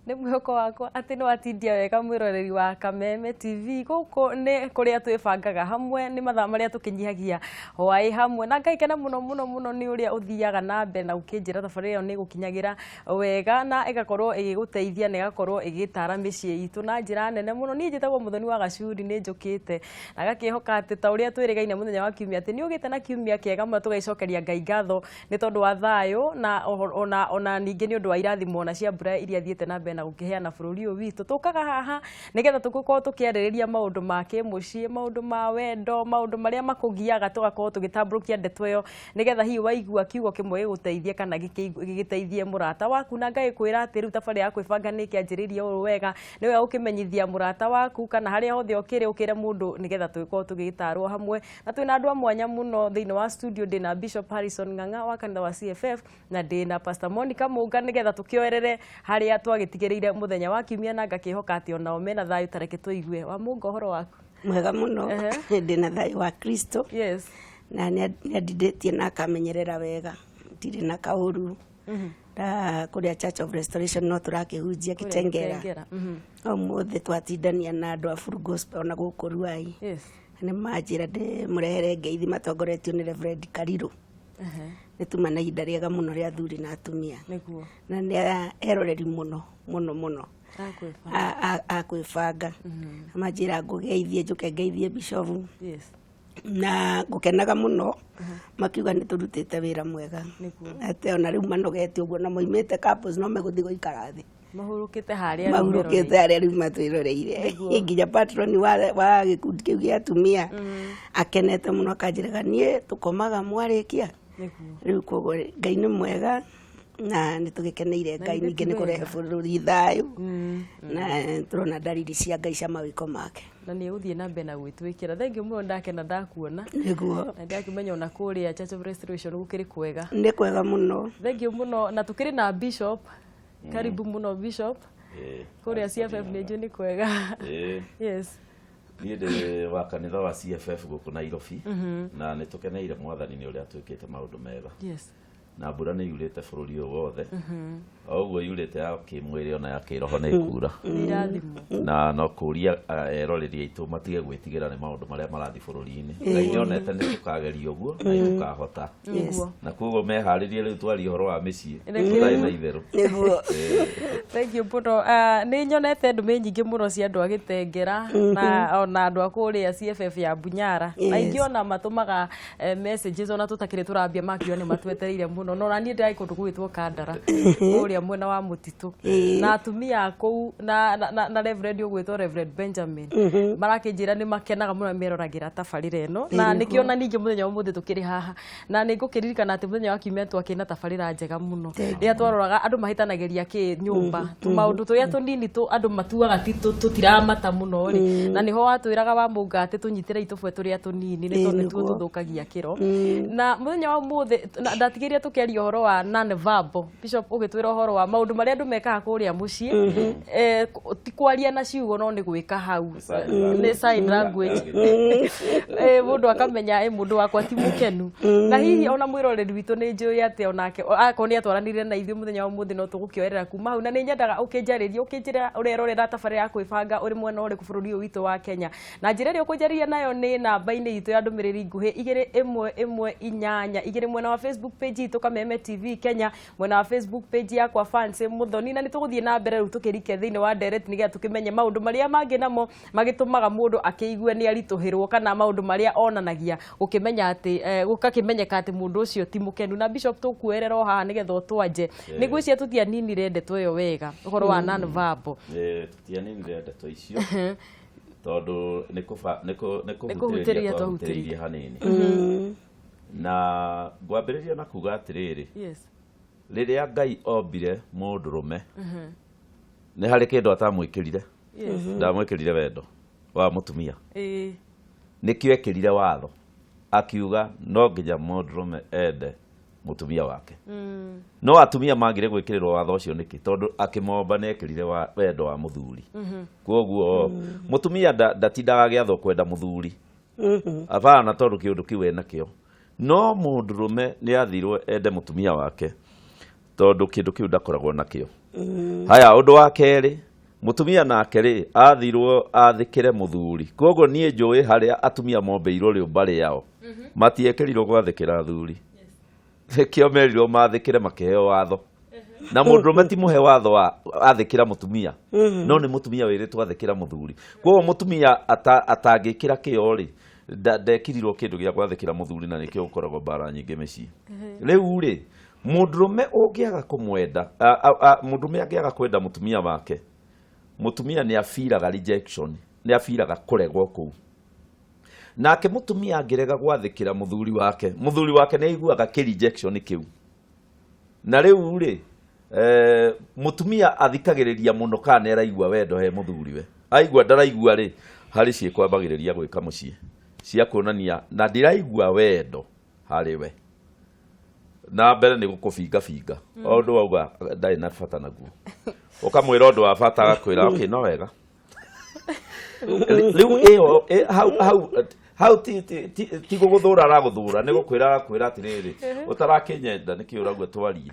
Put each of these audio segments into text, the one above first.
Nĩ mwĩhoko wakwa atĩ nĩ watindia wega mwĩroreri wa Kameme TV. Gũkũ nĩ kũrĩa twĩbangaga hamwe, nĩ mathaa marĩa tũkĩnyihagia hwaĩ hamwe, na ngaikena mũno mũno mũno nĩ ũrĩa ũthiaga na mbere na ũkĩnjĩra thabarĩ ĩyo nĩ gũkinyagĩra wega na ĩgakorwo ĩgĩgũteithia na ĩgakorwo ĩgĩtara mĩciĩ itũ na njĩra nene mũno. Niĩ njĩtagwo Mũthoni wa Gacuri, nĩ njũkĩte na ngakĩhoka atĩ ta ũrĩa twĩrĩgaine mũthenya wa kiumia atĩ nĩ ũgĩte na kiumia kĩega mũno, tũgagĩcokeria Ngai ngatho nĩ tondũ wa thayũ na ona ningĩ nĩ ũndũ wa irathimo ona cia mbura iria thiĩte na mbere na gũkĩheana bũrũri ũyũ witũ. Tũkaga haha nĩgetha tũgĩkorwo tũkĩarĩrĩria maũndũ ma kĩmũciĩ, maũndũ ma wendo, maũndũ marĩa makũgiaga, tũgakorwo tũgĩtambũrũkia ndeto ĩyo nĩgetha hihi waigua kiugo kĩmwe gĩgũteithie kana gĩgĩteithie mũrata waku. Na ngagĩkwĩra atĩ rĩu tabarĩra ya kwĩbanga nĩ ĩkĩanjĩrĩria ũũ wega, nĩ wega ũkĩmenyithia mũrata waku kana harĩa hothe ũkĩrĩ ũkĩre mũndũ nĩgetha tũgĩkorwo tũgĩtarwo hamwe. Na twĩna andũ a mwanya mũno thĩinĩ wa studio, ndĩna Bishop Harrison Ng'ang'a wa kanitha wa CFF na ndĩna Pastor Monica Mũnga nĩgetha tũkĩoerere harĩa twagĩtigĩrĩire mũthenya wa kiumia, na ngakĩhoka atĩ onao mena thayũ. Ta reke tũigue wa Mũnga ũhoro waku. Mwega mũno. Ndĩna thayũ wa Kristo. Na nĩ andindĩtie na akamenyerera wega, ndirĩ na kaũru. Na kũrĩa Church of Restoration no tũrakĩhunjia Kitengera. Kitengera. Ũmũthĩ twatindania na andũ a Full Gospel ona gũkũ Ruai. Nĩ manjĩra ndĩmũrehere ngeithi matongoretio nĩ Reverend Karirũ. Nĩ tuma na ihinda rĩega mũno rĩa athuri na atumia. Na nĩ eroreri mũno mũno mũno Akwĩbanga. A kwĩbanga. Manjĩra ngũgeithie, njũke ngeithie bishofu. Na ngũkenaga mũno makiuga nĩ tũrutĩte wĩra mwega. Atĩ ona rĩu manogete ũguo na moimĩte couples no megũthiĩ gũikara thĩ. Mahurũkĩte harĩa rĩu. Mahurũkĩte harĩa rĩu matwĩroreire. Nginya patron wa gĩkundi kĩu gĩa atumia akenete mũno, akanjĩraga niĩ tũkomaga mwarĩkia. Rĩu koguo Ngai nĩ mwega na nĩ tũgĩkeneire Ngai, githĩ ningĩ ti nĩ kũrehe wega? bũrũri thayũ na tũrona ndariri cia Ngai cia mawĩko make. Na nĩ ũgũthiĩ na mbere na gwĩtwĩkĩra. Thengiũ mũno, ndakena ndakuona. Nĩguo. Na ndakĩmenya ona kũrĩa Church of Restoration gũkĩrĩ kwega. Nĩ kwega mũno. Thengiũ mũno. Na tũkĩrĩ na Bishop, karibu mũno Bishop. Kũrĩa CFF nĩ njũĩ nĩ kwega. Yes. Niĩ ndĩ wa kanitha wa CFF gũkũ Nairobi na nĩ tũkeneire mwathani nĩ ũrĩa twĩkĩte maũndũ mega. Na mbura nĩ yurĩte bũrũri ũyũ wothe, o ũguo yurĩte ya kĩmwĩrĩ ona ya kĩroho nĩ ĩkura. Nĩ irathimo. Na no kũria eroreri aitũ matige gwĩtigĩra nĩ maũndũ marĩa marathiĩ bũrũri-inĩ. Ngai nĩonete nĩ tũkageria ũguo na nĩ tũkahota. Na koguo meharĩrie rĩu twarie ũhoro wa mĩciĩ tũtarĩ na itherũ. Nĩguo. Thank you mũno. Nĩ nyonete ndũmĩ nyingĩ mũno cia andũ a Gĩtengera na ona andũ a kũrĩa CFF ya Bunyara, na aingĩ ona matũmaga messages ona tũtakĩrĩ tũrambia, makiuga nĩ matwetereire mũno. No na niĩ ndĩrarĩ kũndũ gũgĩtwo Kandara kũrĩa mwena wa mũtitũ, na atumia a kũu na Reverend ũgwĩtwo Reverend Benjamin marakĩnjĩra nĩ makenaga mũno meroragĩra tabarĩra ĩno, na nĩkĩo na ningĩ mũthenya wa ũmũthĩ tũkĩrĩ haha. Na nĩ ngũkĩririkana atĩ mũthenya wa kiumia twakĩrĩ na tabarĩra njega mũno rĩrĩa twaroraga andũ mahĩtanagĩria kĩ nyũmba, tũmaũndũ tũrĩa tũnini tũ andũ matuaga ti tũtiramata mũno rĩ, na nĩho watwĩraga wa Mũnga atĩ tũnyitĩre itũbwe tũrĩa tũnini nĩ tondũ nĩtuo tũthũkagia kĩro. Na mũthenya wa ũmũthĩ ndatigĩrire tũkĩaria ũhoro wa non-verbal, Bishop ũgĩtwĩra ũhoro wa maũndũ marĩa andũ mekaga kũrĩa mũciĩ, ti kwaria na ciugo no nĩ gwĩka hau, nĩ sign language, mũndũ akamenya mũndũ wakwa ti mũkenu. Na hihi ona mwĩroreri witũ nĩ njũĩ atĩ onake akorwo nĩ atwaranire na ithuĩ mũthenya wa ũmũthĩ, no tũgũkĩoerera kuma hau. Na nĩ nyendaga ũkĩnjarĩria, ũkĩnjĩra ũrerorera tabarĩra ya kwĩbanga ũrĩ mwena ũrĩkũ bũrũri ũyũ witũ wa Kenya, na njĩra ĩrĩa ũkũnjarĩria nayo nĩ namba-inĩ itũ ya ndũmĩrĩri nguhĩ 21182, mwena wa Facebook page itũ Kameme TV Kenya, mwena wa Facebook page yakwa Fancy Muthoni. Na nĩ tũgũthiĩ na mbere rĩu tũkĩrike thĩinĩ wa ndereti nĩgetha tũkĩmenye maũndũ marĩa mangĩ namo magĩtũmaga mũndũ akĩigue nĩ aritũhĩrwo, kana maũndũ marĩa onanagia gũkĩmenya atĩ gũgakĩmenyeka atĩ mũndũ ũcio ti mũkenu. Na Bishop, tũkuoerera o haha nĩgetha ũtwanje. Nĩ ngwĩciria tũtianinire ndeto ĩyo wega, ũhoro wa non-verbal. Tũtianinire ndeto icio tondũ nĩ Nĩ kũhutĩrĩria kũhutĩrĩria. Twahutĩrĩirie hanini, na ngwambĩrĩria na kuga atĩrĩrĩ, rĩrĩa Ngai ombire mũndũrũme nĩ harĩ kĩndũ atamwĩkĩrire. Ndamwĩkĩrire wendo wa mũtumia. Nĩkĩo ekĩrire watho akiuga no nginya mũndũrũme ende. Mũtumia wake. No atumia magire gwĩkĩrĩrwo watho ũcio nĩkĩ? Tondũ akĩmomba nĩ ekĩrire wendo wa mũthuri. Koguo mũtumia ndatindaga agĩathwo kwenda mũthuri. Abana, tondũ kĩũndũ kĩu enakĩo. No mũndũrũme nĩ athirwo ende mũtumia wake, tondũ kĩndũ kĩu ndakoragwo nakĩo. Haya, ũndũ wa kerĩ, mũtumia nake rĩ, athirwo athĩkĩre mũthuri. Koguo niĩ njũĩ harĩa atumia mombĩirwo rĩũmba rĩao, matiekĩrirwo gwathĩkĩra athuri. Nĩkĩo merirwo mathĩkĩre, makĩheo watho. Na mũndũrũme ti mũhe watho wa athĩkĩra mũtumia, no nĩ mũtumia wĩrĩtwo athĩkĩra mũthuri. Koguo mũtumia atangĩkĩra kĩo rĩ, ndekirirwo kĩndũ gĩa gwathĩkĩra mũthuri, na nĩkĩo gũkoragwo mbara nyingĩ mĩciĩ. Rĩu rĩ, mũndũrũme ũngĩaga kũmwenda, mũndũrũme angĩaga kwenda mũtumia wake, mũtumia nĩ abiraga rejection, nĩ abiraga kũregwo kũu. Nake mũtumia angĩrega gwathĩkĩra mũthuri wake, mũthuri wake nĩ aiguaga kĩ rejection kĩu. Na rĩu rĩ, mũtumia athikagĩrĩria mũno kana nĩ araigua wendo he mũthuriwe. Aigua ndaraigua rĩ, harĩ ciĩko ambagĩrĩria gwĩka mũciĩ cia kuonania na ndiraigua wendo harĩ we. Na mbere nĩ gũkũbingabinga. O ũndũ wauga ndarĩ na bata naguo, ũkamwĩra ũndũ wa bata, agakwĩra okay, no wega. Rĩu ĩyo hau hau hau ti gũgũthũra aragũthũra, nĩ gũkwĩra arakwĩra atĩrĩrĩ, ũtarakĩnyenda nĩkĩ ũraigua twarie?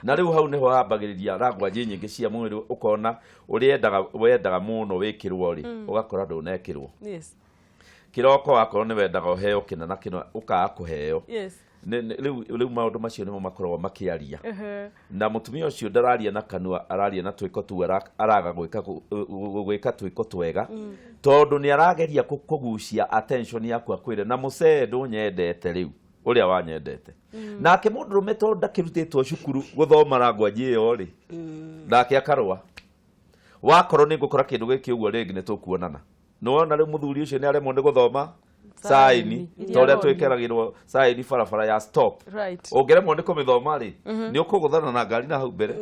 Na rĩu hau nĩho hambagĩrĩria rangwanji nyingĩ cia mwĩrĩ, ũkona ũrĩa wendaga mũno wĩkĩrwo rĩ, ũgakora ndũnekĩrwo. Kĩroko wakorwo nĩ wendaga ũheo kĩna na kĩna, ũkaga kũheo. Rĩu maũndũ macio nĩmo makoragwo makĩaria. Na mũtumia ũcio ndararia na kanua, araria na twĩko tu, araga gwĩka twĩko twega, tondũ nĩ arageria kũgucia attention yaku, akwĩre na mũcee ndũnyendete rĩu ũrĩa wanyendete. Nake mũndũrũme, tondũ ndakĩrutĩtwo cukuru gũthoma rangwanji ĩyo rĩ, nake akarũa, wakorwo nĩ ngũkora kĩndũ gĩkĩ ũguo rĩngĩ nĩ tũkuonana. Nĩwona rĩu mũthuri ũcio nĩ aremwo nĩ gũthoma saini, iria ta ũrĩa aronio. Twĩkeragĩrwo saini barabara ya stop. Ũngĩremwo nĩ kũmĩthoma rĩ, nĩ ũkũgũthana na ngari na hau mbere.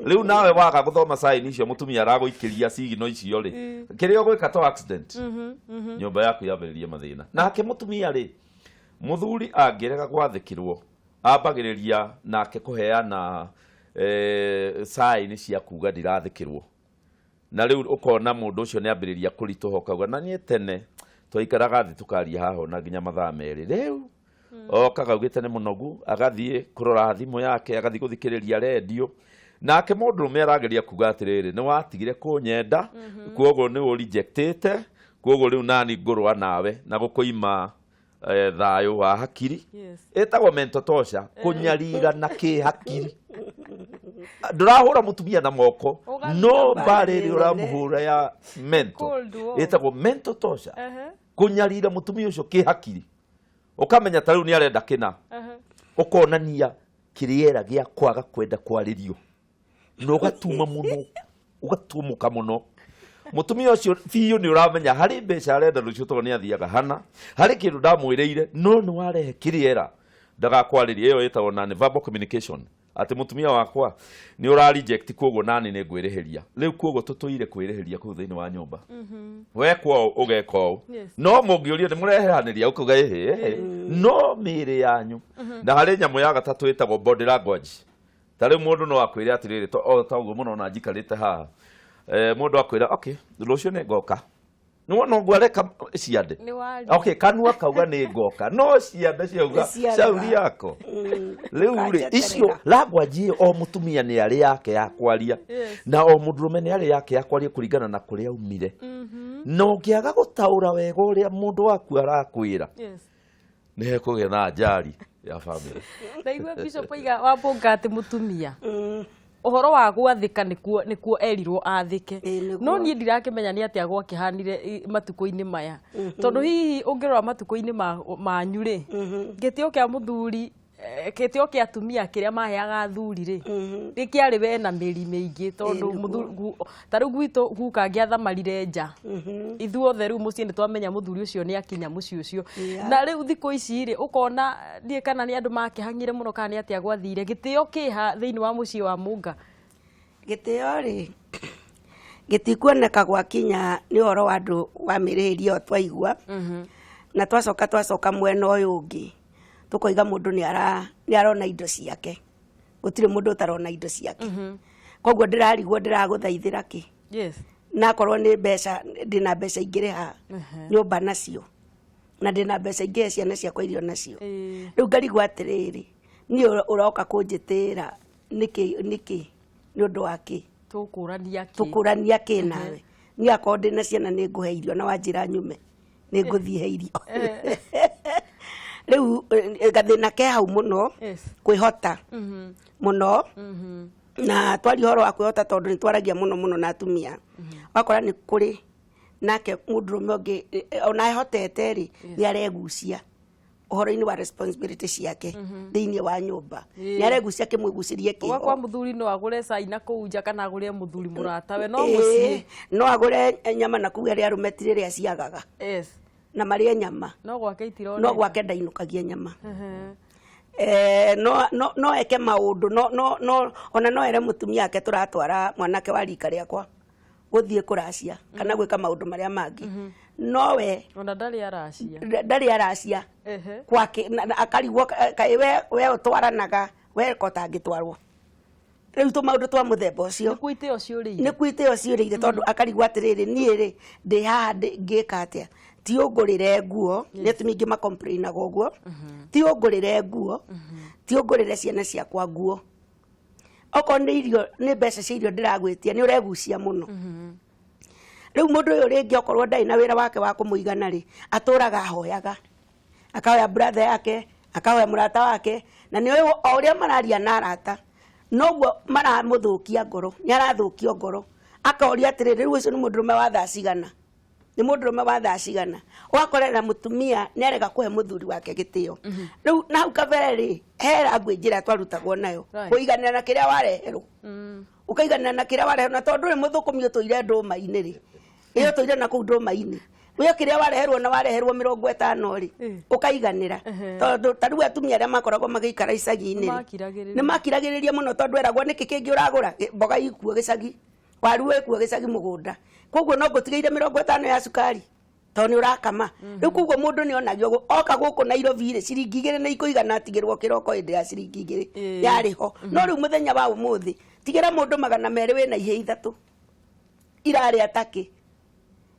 Rĩu nawe waga gũthoma saini icio, mũtumia aragũikĩria cigino icio rĩ, kĩrĩa ũgwĩka to accident, nyũmba yaku yambĩrĩrie mathĩna. Nake mũtumia rĩ, mũthuri angĩrega gwathĩkĩrwo, ambagĩrĩria nake kũheana saini cia kuga ndirathĩkĩrwo. Na rĩu ũkona mũndũ ũcio nĩ ambĩrĩria kũritũha, ũkauga na niĩ tene twaikaraga thĩ tũkaria haha ona nginya mathaa 2. Rĩu okaga augĩte nĩ mũnogu, agathiĩ kũrora thimũ yake, agathiĩ gũthikĩrĩria rendio. Nake mũndũrũme arageria kuga atĩrĩrĩ, nĩ watigire kũnyenda, kuoguo nĩ ũrejectĩte, kuoguo rĩu nani ngũrũa nawe na gũkũima thayũ wa hakiri. Ĩtagwo mental torture, kũnyarirana kĩhakiri. Ndũrahũra mũtumia na moko, Ũgathiĩ no na mbara ĩrĩa nene. ũramũhũra ya mental Cold war. ĩtagwo mental torture, kũnyarira mũtumia ũcio kĩhakiri. Ũkamenya ta rĩu nĩ arenda kĩna, ũkonania kĩrĩera gĩa kwaga kwenda kwarĩrio, na ũgatuma mũno, ũgatumũka mũno. Mũtumia ũcio biũ nĩ ũramenya harĩ mbeca arenda rũciũ, tondũ nĩ athiaga hana harĩ kĩndũ ndamwĩrĩire, no nĩ warehe kĩrĩera ndagakwarĩria. Ĩyo ĩtagwo non verbal communication, atĩ mũtumia wakwa nĩ ũra reject, koguo nani nĩ ngwĩrĩhĩria rĩu. Koguo tũtũire kwĩrĩhĩria kũu thĩinĩ wa nyũmba. Wekwo ũũ, ũgeka ũũ. No mũngĩũrio nĩ mũreheranĩria, ũkauga ĩhĩ ĩhĩ, no mĩĩrĩ yanyu. Na harĩ nyamũ ya gatatũ ĩtagwo body language. Ta rĩu mũndũ no akwĩre atĩrĩrĩ, o ta ũguo mũno na njikarĩte haha, mũndũ akwĩra okay, rũciũ nĩ ngoka. Nĩwona ũguo areka ciande. Nĩ waria. Okay, kanua kauga nĩ ngoka, no ciande ciauga Nĩ ciarega. shauri yako. Rĩu rĩ, Ũkanjeterera. icio language ĩyo, o mũtumia nĩ arĩ yake ya kwaria, na o mũndũrũme nĩ arĩ yake ya kwaria kũringana na kũrĩa aumire. Na ũngĩaga gũtaũra wega ũrĩa mũndũ waku arakwĩra, nĩ hekũgĩa na njari ya family. Ndaigua Bishop oiga wambũnga atĩ mũtumia ũhoro wa gwathĩka nĩkuo erirwo athĩke. Ĩĩ, nĩguo. No niĩ ndirakĩmenya nĩ atĩa gwakĩhanire matukũ-inĩ maya, tondũ hihi ũngĩrora matukũ-inĩ manyu rĩ, gĩtĩo kĩa mũthuri, gĩtĩo kĩa atumia kĩrĩa maheaga athuri rĩ, nĩ kĩarĩ we na mĩri mĩingĩ, tondũ Ĩĩ, nĩguo. Ta rĩu gwitũ guka angĩathamarire nja, ithuothe rĩu mũciĩ nĩ twamenya mũthuri ũcio nĩ akinya mũciĩ ũcio. Na rĩu thikũ ici rĩ, ũkona ndiĩ kana nĩ andũ makĩhang'ire mũno kana nĩ atĩa gwathire. Gĩtĩo kĩha thĩinĩ wa mũciĩ wa Mũnga? Gĩtĩo rĩ, gĩtikuoneka gwakinya nĩ ũhoro wa andũ wa mĩrĩhĩria ĩyo twaigua. Na twacoka mwena ũyũ ũngĩ. Tũkoiga mũndũ nĩ arona indo ciake, gũtirĩ mũndũ ũtarona indo ciake. Koguo ndĩrarigwo ndĩragũthaithĩra kĩ. Nakorwo nĩ mbeca, ndĩna mbeca ingĩrĩha nyũmba nacio, na ndĩna mbeca ingĩhe ciana ciakwa irio nacio. Rĩu ngarigwo atĩrĩrĩ, niĩ ũroka kũnjĩtĩra nĩkĩ, nĩkĩ, nĩ ũndũ wa kĩ? Tũkũrania kĩ? Tũkũrania kĩ nawe? Niĩ akorwo ndĩna ciana nĩ ngũhe irio, na wanjĩra nyume nĩ ngũthiĩ he irio. Rĩu gathĩna ke hau mũno, kwĩhota mũno. Na twaria ũhoro wa kwĩhota tondũ nĩ twaragia mũno mũno na atumia. Wakora nĩ kũrĩ nake mũndũrũme ũngĩ ona ehotete rĩ, nĩ aregucia ũhoro-inĩ wa responsibility ciake thĩinĩ wa nyũmba. Nĩ aregucia kĩmwĩgucĩrie kĩho. Gwakwa mũthuri no agũre cai na kũu nja kana agũre mũthuri mũratawe, no mũciĩ. No agũre nyama na kũu arĩa arũme ti rĩrĩa ciagaga. Na marĩe nyama. No gwake itironeka. No gwake ndainũkagia nyama. No eke maũndũ, no ona no ere mũtumia ake tũratwara mwanake wa rika rĩakwa gũthiĩ kũracia kana gwĩka maũndũ marĩa mangĩ. No we ona ndarĩ aracia. Ndarĩ aracia. Kwake akarigwo kaĩ we ũtwaranaga, we ko tangĩtwarwo. Rĩu tũ maũndũ twa mũthemba ũcio. Nĩkuo itĩo ciũrĩire. Nĩkuo itĩo ciũrĩire tondũ akarigwo atĩrĩrĩ, niĩ rĩ ndĩ haha ngĩka atĩa? Ti ũngũrĩre nguo, nĩ atumia aingĩ macomplainaga ũguo. Ti ũngũrĩre nguo, ti ũngũrĩre ciana ciakwa nguo. Okorwo nĩ irio, nĩ mbeca cia irio ndĩragwĩtia, nĩ ũregucia mũno. Rĩu mũndũ ũyũ rĩngĩ okorwo ndarĩ na wĩra wake wa kũmũigana rĩ, atũraga ahoyaga. Akahoya brother yake, akahoya mũrata wake, na nĩ ũyũ o ũrĩa mararia na arata, noguo maramũthũkia ngoro, nĩ arathũkio ngoro. Akoria atĩrĩrĩ, rĩu ũcio nĩ mũndũrũme wa thaa cigana? Nĩ mũndũrũme wa thaa cigana? Ũgakorera mũtumia nĩ arega kũhe mũthuri wake gĩtĩo. Rĩu na hau kabere rĩ, he language ĩrĩa twarutagwo nayo, kũiganĩra na kĩrĩa wareherwo. Ũkaiganĩra na kĩrĩa wareherwo, na tondũ ndũrĩ mũthũkũmi ũtũire ndũma-inĩ rĩ, ĩyo ũtũire na kũu ndũma-inĩ, we kĩrĩa wareherwo na wareherwo 50 rĩ, ũkaiganĩra. Tondũ ta rĩu atumia arĩa makoragwo magĩikara icagi-inĩ rĩ, nĩ makiragĩrĩria mũno tondũ eragwo nĩkĩ kĩngĩ ũragũra, mboga ikuo gĩcagi, waru ĩkuo gĩcagi mũgũnda. Koguo no ngũtigĩire 50 ya cukari tondũ nĩ ũrakama. Rĩu koguo mũndũ nĩ onagio oka gũkũ Nairobi rĩ, ciringi igĩrĩ nĩ ikũigana atigĩrwo kĩroko hĩndĩ ya ciringi igĩrĩ yarĩ ho. No rĩu mũthenya wa ũmũthĩ tigĩra mũndũ 200 wĩna ihĩĩ ithatũ irarĩa takĩ.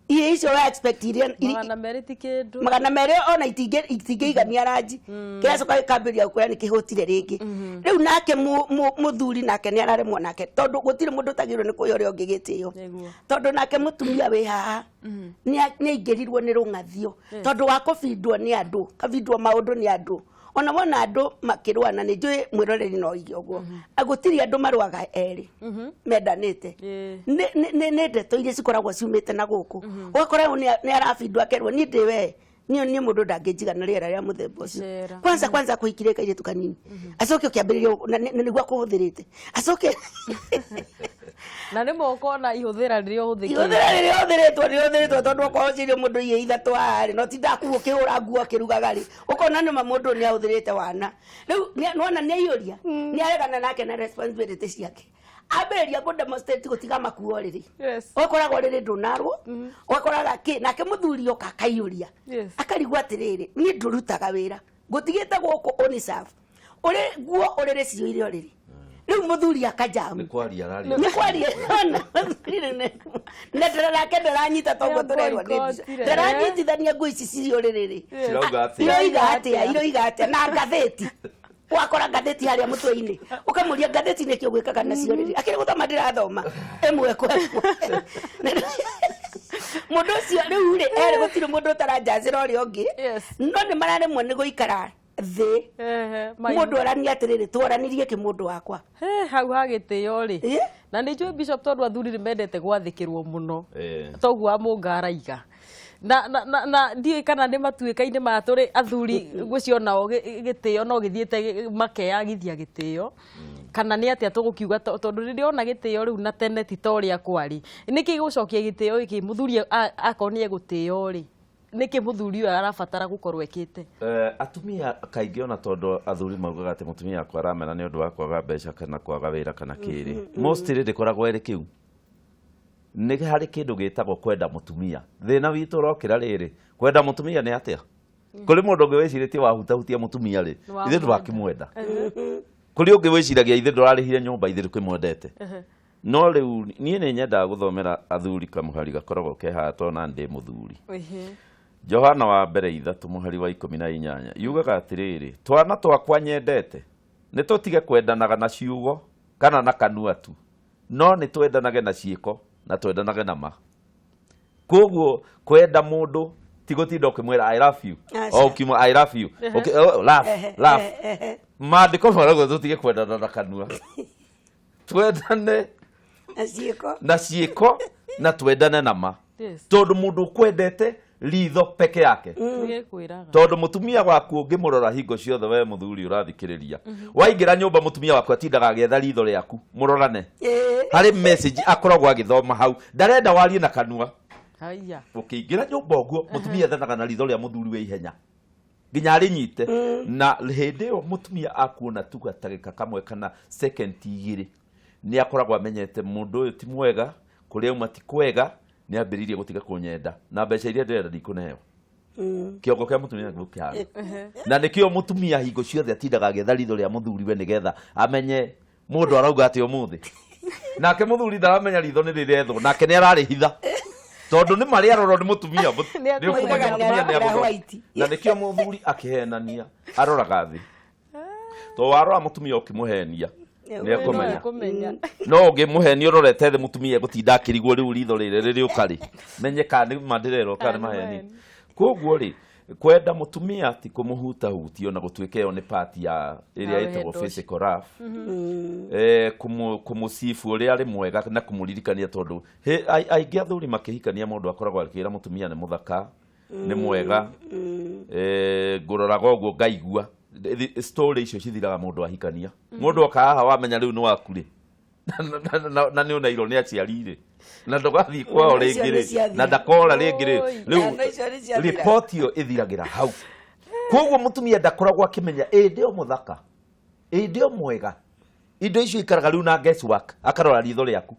Ihĩĩ icio wa expect iria 200 ti kĩndũ. 200 ona itingĩigania ranji. Kĩracoka gĩkambĩrĩria gũkwĩra nĩ kĩhũtire rĩngĩ. Rĩu nake mũthuri nake nĩ araremwo nake tondũ gũtirĩ mũndũ ũtagĩrĩirwo nĩ kũhe ũrĩa ũngĩ gĩtĩo. Tondũ nake mũtumia wĩ haha nĩ aingĩrirwo nĩ rũng'athio tondũ wa kũbindwo nĩ andũ, kabindwo maũndũ nĩ andũ. Ona wona andũ makĩrũana nĩ njũĩ mwĩroreri no oige ũguo. Gũtirĩ andũ marũaga erĩ mendanĩte. Nĩ ndeto iria cikoragwo ciumĩte na gũkũ. Ũgakora ũyũ nĩ arabindwo akerwo niĩ ndĩ we, niĩ mũndũ ndangĩnjiga na rĩera rĩa mũthemba ũcio. Kwanza kwanza kũhikire kairĩtu kanini. Acoke ũkĩambĩrĩria na nĩguo akũhũthĩrĩte. Acoke na rĩmwe ũkona ihũthĩra rĩrĩa ũhũthĩkĩte. Ihũthĩra rĩrĩa ũhũthĩrĩtwo, rĩrĩa ũhũthĩrĩtwo tondũ okorwo ũcirie mũndũ irio ithatũ haha rĩ, no tindaga kũu ũkĩhũra nguo akĩrugaga rĩ, ũkona nĩma mũndũ nĩ ahũthĩrĩte wana. Rĩu nĩwona nĩ aiyũria, nĩ aregana nake na responsibility ciake. Ambĩrĩria kũ demonstrate gũtiga makuo rĩrĩ. Ũgakoraga rĩrĩ ndũnarwo, ũgakoraga kĩ, nake mũthuri oka akaiyũria. Akarigwo atĩrĩrĩ, niĩ ndũrutaga wĩra, ngũtigĩte gũkũ uniserve. Ũrĩ nguo ũrĩrĩ ciũire ũrĩrĩ. Rĩu mũthuri akajamu. Nĩ kwaria araria. Nĩ kwaria. Na nake ndaranyita toguo tũrerwo nĩ mbica. Ndaranyitithania nguo ici cirĩ ũrĩrĩ rĩ. Cirauga atĩa? Iroiga atĩa? Iroiga atĩa? Na ngathĩti. Wakora ngathĩti harĩa mũtwe-inĩ. Ũkamũria ngathĩti nĩkĩ ũgwĩkaga nacio rĩrĩ. Akĩrĩ gũthoma ndĩrathoma. Ĩmwe kwa ĩmwe. Mũndũ ũcio rĩu rĩ, erĩ gũtirĩ mũndũ ũtaranjacĩra ũrĩa ũngĩ. No nĩ mararemwo nĩ gũikara thĩ. Mũndũ arania atĩrĩrĩ, twaranirie kĩ mũndũ wakwa. Hau hagĩtĩo rĩ. Na nĩ njũĩ Bishop tondũ athuri nĩ mendete gwathĩkĩrwo mũno. Toguo wa Mũnga araiga. Na ndiũĩ kana nĩ matuĩka-inĩ maya tũrĩ athuri ngwĩciria onao gĩtĩo no gĩthiĩte makeyagithia gĩtĩo. Kana nĩ atĩa tũgũkiuga tondũ rĩrĩa ona gĩtĩo rĩu na tene ti ta ũrĩa kwarĩ. Nĩkĩ gĩgũcokia gĩtĩo gĩkĩ mũthuri akorwo nĩ egũtĩo rĩ? Nĩkĩ mũthuri ũyũ arabatara gũkorwo ekĩte? Atumia kaingĩ ona tondũ athuri maugaga atĩ mũtumia akwa aramena nĩ ũndũ wa kwaga mbeca kana kwaga wĩra kana kĩrĩ. Mostly ndĩkoragwo ĩrĩ kĩu. Nĩ harĩ kĩndũ gĩtagwo kwenda mũtumia. Thĩna witũ ũrokĩra rĩrĩ, kwenda mũtumia nĩ atĩa? Kũrĩ mũndũ ũngĩ wĩcirĩtie wahutahutia mũtumia rĩ, ithuĩ ndwakĩmwenda. Kũrĩ ũngĩ wĩciragia ithuĩ ndũrarĩhire nyũmba, ithuĩ ndũkĩmwendete. No rĩu niĩ nĩ nyendaga gũthomera athuri kamũhari gakoragwo ke haha tondũ na ndĩ mũthuri. Johana wa mbere 3 mũhari wa 18 yugaga atĩrĩrĩ, twana twakwa nyendete nĩ tũtige kwendanaga na ciugo kana na kanua tu, no nĩ twendanage na ciĩko na twendanage na ma. Koguo kwenda mũndũ ti gũtinda ũkĩmwĩra I love you, o ũkiuma I love you, love love. Maandĩko marauga tũtige kwendana na kanua, twendane na ciĩko na twendane na ma. Tondũ mũndũ ũkwendete ritho peke yake, tondũ mũtumia waku ũngĩmũrora hingo ciothe we mũthuri ũrathikĩrĩria, waingĩra nyũmba mũtumia waku atindaga agĩetha ritho rĩaku mũrorane, harĩ message akoragwo agĩthoma hau, ndarenda warie na kanua. Ũkĩingĩra nyũmba ũguo mũtumia ethanaga na ritho rĩa mũthuri we ihenya nginya arĩnyite, na hĩndĩ ĩyo mũtumia akuona tu gatagĩka kamwe kana second igĩrĩ nĩ akoragwo amenyete mũndũ ũyũ ti mwega, kũrĩa auma ti kwega, nĩ ambĩrĩirie gũtiga kũnyenda na mbeca iria ndĩrenda ndikũneo. Kĩongo kĩa mũtumia nĩguo kĩhana, na nĩkĩo mũtumia hingo ciothe atindaga agĩetha ritho rĩa mũthuri we nĩgetha amenye mũndũ arauga atĩ ũmũthĩ, nake mũthuri ndaramenya ritho nĩ rĩrethwo, nake nĩ ararĩhitha tondũ nĩ marĩa arorwo nĩ mũtumia, nĩ ũkũmenya mũtumia nĩ agũthoma. Na nĩkĩo mũthuri akĩhenania aroraga thĩ, tondũ warora mũtumia ũkĩmũhenia nĩ ekũmenya, no ũngĩmũhenia ũrorete thĩ mũtumia egũtinda akĩrigwo rĩu ritho rĩrĩ rĩrĩũka rĩ, menye kana nĩ ma ndĩrerwo kana nĩ maheni. Koguo rĩ, kwenda mũtumia ti kũmũhutahutia ona gũtuĩka ĩyo nĩ part ya ĩrĩa ĩtagwo physical love, kũmũcibu ũrĩa arĩ mwega na kũmũririkania, tondũ aingĩ athuri makĩhikania mũndũ akoragwo akĩra mũtumia nĩ mũthaka, nĩ mwega, ngũroraga ũguo ngaigua. Story icio cithiraga mũndũ ahikania, mũndũ oka haha wamenya rĩu nĩ waku rĩ, na nĩ ũneirwo nĩ aciari rĩ, na ndũgathiĩ kwao rĩngĩ rĩ, na ndakora rĩngĩ rĩ, rĩu ripoti ĩyo ĩthiragĩra hau. Koguo mũtumia ndakoragwo akĩmenya ĩ ndĩ o mũthaka, ĩ ndĩ o mwega, indo icio ikaraga rĩu na guesswork, akarora ritho rĩaku.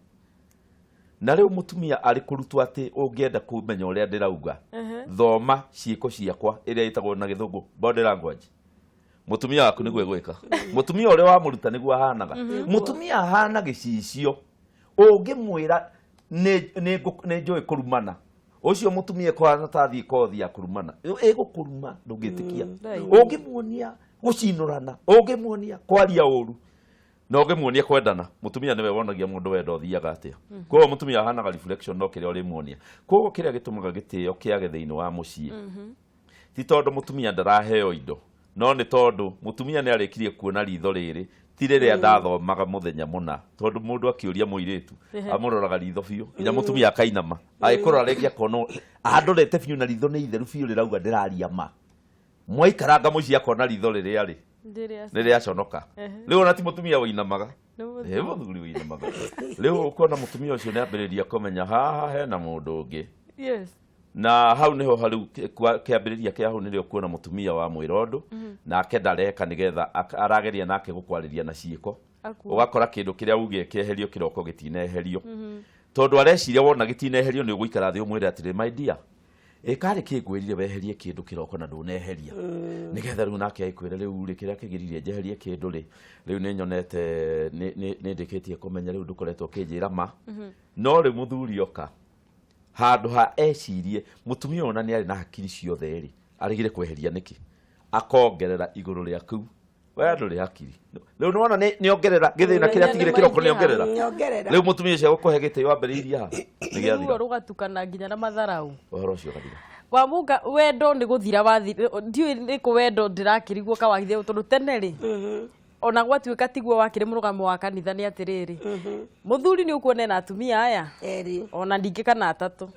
Na rĩu mũtumia arĩ kũrutwo atĩ ũngĩenda kũmenya ũrĩa ndĩrauga, thoma ciĩko ciakwa ĩrĩa ĩtagwo na gĩthũngũ body language. Mũtumia waku nĩguo egwĩka, mũtumia ũrĩa wamũruta nĩguo ahanaga. Mũtumia ahana gĩcicio, ũngĩmwĩra nĩ njũĩ kũrumana, ũcio mũtumia ekũhana ta athiĩ kothi ya kũrumana, ĩgũkũruma ndũngĩtĩkia. Ũngĩmuonia gũcinũrana, ũngĩmuonia kwaria ũru, na ũngĩmuonia kwendana, mũtumia nĩwe wonagia mũndũ wendo ũthiaga atĩa. Koguo mũtumia ahanaga reflection no kĩrĩa ũrĩmuonia. Koguo kĩrĩa gĩtũmaga gĩtĩo kĩage thĩinĩ wa mũciĩ ti tondũ mũtumia ndaraheo indo, no nĩ tondũ mũtumia nĩ arĩkirie kuona ritho rĩrĩ ti rĩrĩa ndathomaga mũthenya mũna, tondũ mũndũ akĩũria mũirĩtu amũroraga ritho biũ nginya mũtumia akainama, agĩkũrora rĩngĩ akona andorete biũ na ritho nĩ itheru biũ rĩrauga ndĩraria ma. Mwaikaranga mũciĩ akona ritho rĩrĩa rĩ nĩrĩaconoka. Rĩu ona ti mũtumia ũinamaga, nĩ mũthuri ũinamaga. Rĩu ũkona mũtumia ũcio nĩ ambĩrĩria kũmenya haha hena mũndũ ũngĩ. Na hau nĩho harĩu kĩambĩrĩria kĩa hau nĩrĩo kuona mũtumia wa mwĩra ũndũ nake ndareka, nĩgetha arageria nake gũkwarĩria na ciĩko, ũgakora kĩndũ kĩrĩa ugire kĩeherio kĩroko gĩtineherio, tondũ areciria wona gĩtineherio nĩ ũgũikara thĩ ũmwĩre atĩrĩ, my dear, ĩkarĩ kĩ ngwĩrire weherie kĩndũ kĩroko na ndũneheria, nĩgetha rĩu nake agĩkwĩre rĩu rĩ kĩrĩa kĩgiririe njeherie kĩndũ rĩ, rĩu nĩ nyonete nĩ ndĩkĩtie kũmenya rĩu ndũkoretwo ũkĩnjĩra ma. No rĩu mũthuri oka handũ ha ecirie mũtumia ona nĩ arĩ na hakiri ciothe rĩ, arĩgire kweheria nĩkĩ, akongerera igũrũ rĩaku, we ndũrĩ hakiri. Rĩu nĩwona nĩongerera gĩthĩna kĩrĩa atigire kĩroko nĩongerera. Rĩu mũtumia ũcio agũkũhe gĩtĩo ambĩrĩirie haha nĩgĩathira, Ruo rũgatukana nginya na matharau, ũhoro ũcio ũgathira. Wamunga wendo nĩ gũthira wathira, ndiũĩ nĩkũ wendo ndĩrakĩrigwo kawagithia, tondũ tene rĩ ona gwatuĩka tiguo wakĩrĩ mũrũgamo wa kanitha nĩ atĩrĩrĩ, mũthuri nĩ ũkuona ena atumia aya ona ningĩ kana atatũ,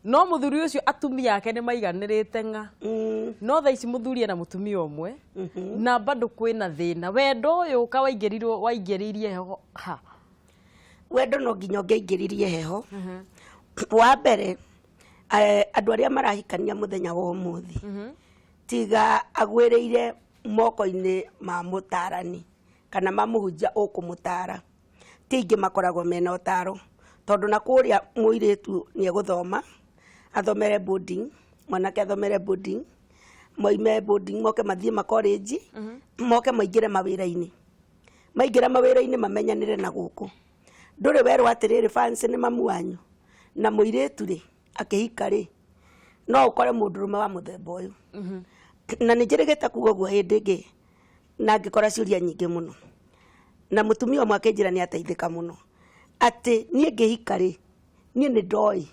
no mũthuri ũcio atumia ake nĩ maiganĩrĩte ng'a. No thaa ici mũthuri ena mũtumia ũmwe na bado kwĩna thĩna. Wendo ũyũ ka waingĩrirwo waingĩrĩirie heho ha? Wendo no nginya ũngĩaingĩririe heho. Wa mbere, andũ arĩa marahikania mũthenya wa ũmũthĩ, tiga agwĩrĩire moko-inĩ ma mũtarani kana ma mũhunjia ũkũmũtara, ti aingĩ makoragwo mena ũtaro, tondũ na kũrĩa mũirĩtu nĩ egũthoma athomere boarding, mwanake athomere boarding, Moime boarding, moke mathiĩ makorenji, moke maingĩre mawĩra-inĩ. Maingĩra mawĩra-inĩ, mamenyanĩre na gũkũ. Ndũrĩ werwo atĩrĩrĩ, fancy nĩ mamu wanyu na mũirĩtu rĩ akĩhika rĩ, no ũkore mũndũrũme wa mũthemba ũyũ. Na nĩ njĩrĩgĩte kuga ũguo hĩndĩ ĩngĩ na ngĩkora ciũria nyingĩ mũno, na mũtumia ũmwe akĩnjĩra nĩ ateithĩka mũno, atĩ niĩ ngĩhika rĩ, niĩ nĩ ndoĩ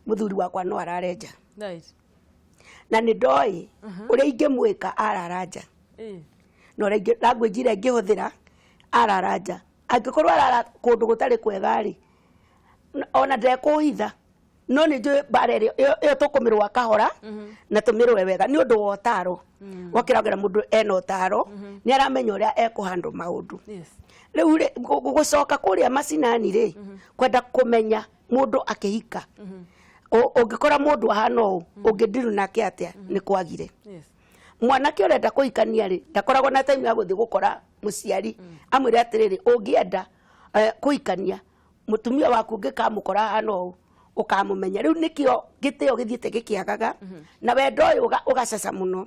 mũthuri wakwa no arare nja, na nĩ ndoĩ ũrĩa ingĩmwĩka arara nja, na ũrĩa language ĩrĩa ingĩhũthĩra arara nja. Angĩkorwo arara kũndũ gũtarĩ kwega rĩ, ona ndekũhitha, no nĩ njũĩ mbara ĩrĩa ĩyo tũkũmĩrũa kahora na tũmĩrũe wega nĩ ũndũ wa ũtaro. Wakĩragĩra mũndũ ena ũtaro, nĩ aramenya ũrĩa ekũhandle maũndũ. Rĩu rĩ, gũcoka kũrĩa macinani rĩ, kwenda kũmenya mũndũ akĩhika, ũngĩkora mũndũ ahana ũũ, ũngĩndiru nake atĩa, nĩ kwagire. Mwanake ũrenda kũhikania rĩ, ndakoragwo na time ya gũthiĩ gũkora mũciari amwĩre atĩrĩrĩ, ũngĩenda kũhikania mũtumia waku, ũngĩkamũkora ahana ũũ, ũkamũmenya. Rĩu nĩkĩo gĩtĩo gĩthiĩte gĩkĩagaga na wendo ũyũ ũgacaca mũno.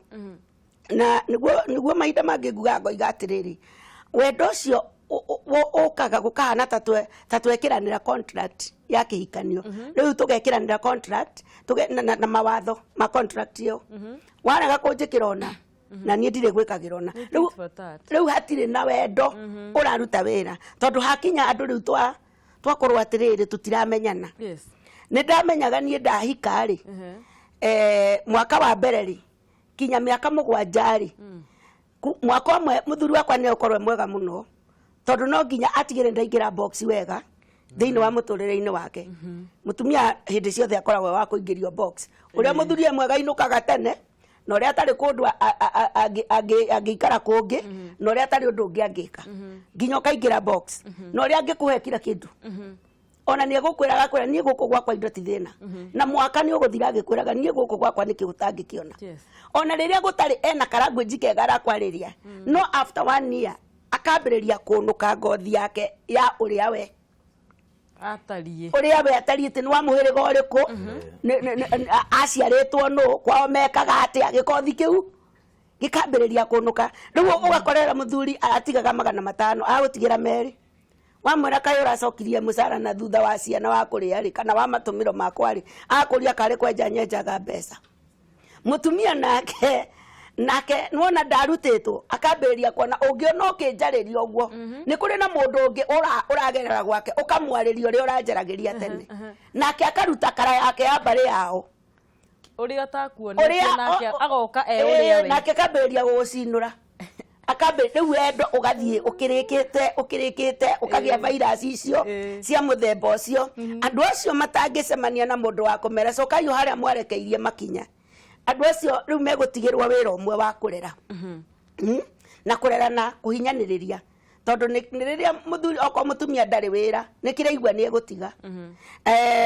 Na nĩguo mahinda mangĩ ngugaga ngoiga atĩrĩrĩ, wendo ũcio ũkaga gũkahana ta twekĩranĩra contract ya kĩhikanio. Rĩu tũgekĩranĩra contract na mawatho ma contract ĩyo, warega kũnjĩkĩra ona na niĩ ndirĩ gwĩkagĩra ona. Nĩ Rĩu tit for tat. Rĩu hatirĩ na wendo ũraruta wĩra, tondũ hakinya andũ rĩu twakorwo atĩrĩrĩ, tũtiramenyana. Nĩ ndamenyaga niĩ ndahika rĩ, mwaka wa mbere rĩ, kinya mĩaka 7 rĩ, mwaka ũmwe mũthuri wakwa nĩ ũkorwo e mwega mũno, tondũ no nginya atigĩre ndaingĩra box wega thĩinĩ wa mũtũrĩre-inĩ wake. Mũtumia hĩndĩ ciothe akoragwo wa kũingĩrio box. Ũrĩa mũthuri e mwega inũkaga tene, na ũrĩa atarĩ kũndũ angĩikara kũngĩ, na ũrĩa atarĩ ũndũ ũngĩ angĩka nginya ũkaingĩra box, na ũrĩa angĩkũhe kila kĩndũ. Ona nĩ egũkwĩra, agakwĩra, "Niĩ gũkũ gwakwa indo ti thĩna," na mwaka nĩ ũgũthira agĩkwĩraga, "Niĩ gũkũ gwakwa nĩkĩ ũtangĩkĩona?" Ona rĩrĩa gũtarĩ, ena karanguĩnji kega arakwarĩria, no after one year akambĩrĩria kũnũka ngothi yake ya ũrĩa we atariĩ. Ũrĩa we atariĩ, atĩ nĩ wa mũhĩrĩga ũrĩkũ, aciarĩtwo nũ, kwao mekaga atĩa. Gĩkothi kĩu gĩkambĩrĩria kũnũka. Rĩu ũgakorera mũthuri aratigaga 500, agũtigĩra 2. Wamwĩra, "Kaĩ ũracokirie mũcara na thutha wa ciana wa kũrĩa rĩ, kana wa matũmĩro makwa rĩ?" Akũria karĩ kwenja nyenjaga mbeca. Mũtumia nake nĩwona ndarutĩtwo, akambĩrĩria kuona ũngĩona ũkĩnjarĩria ũguo, nĩ kũrĩ na mũndũ ũngĩ ũragerera gwake ũkamwarĩria ũrĩa ũranjaragĩria tene, nake akaruta kara yake ya mbarĩ yao. Ũrĩa ũtakuonetie, nake agoka e ũrĩa we. Nake akambĩrĩria gũgũcinũra, akambĩ rĩu wendo ũgathiĩ ũkĩrĩkĩte ũkĩrĩkĩte, ũkagĩa virus icio cia mũthemba ũcio. Andũ acio matangĩcemania na mũndũ wa kũmera, "Cokai o harĩa mwarekeirie makinya," andũ acio rĩu megũtigĩrwo wĩra ũmwe wa kũrera. Na kũrera na kũhinyanĩrĩria, tondũ nĩ rĩrĩa mũthuri, okorwo mũtumia ndarĩ wĩra, nĩ kĩraigua nĩ egũtiga.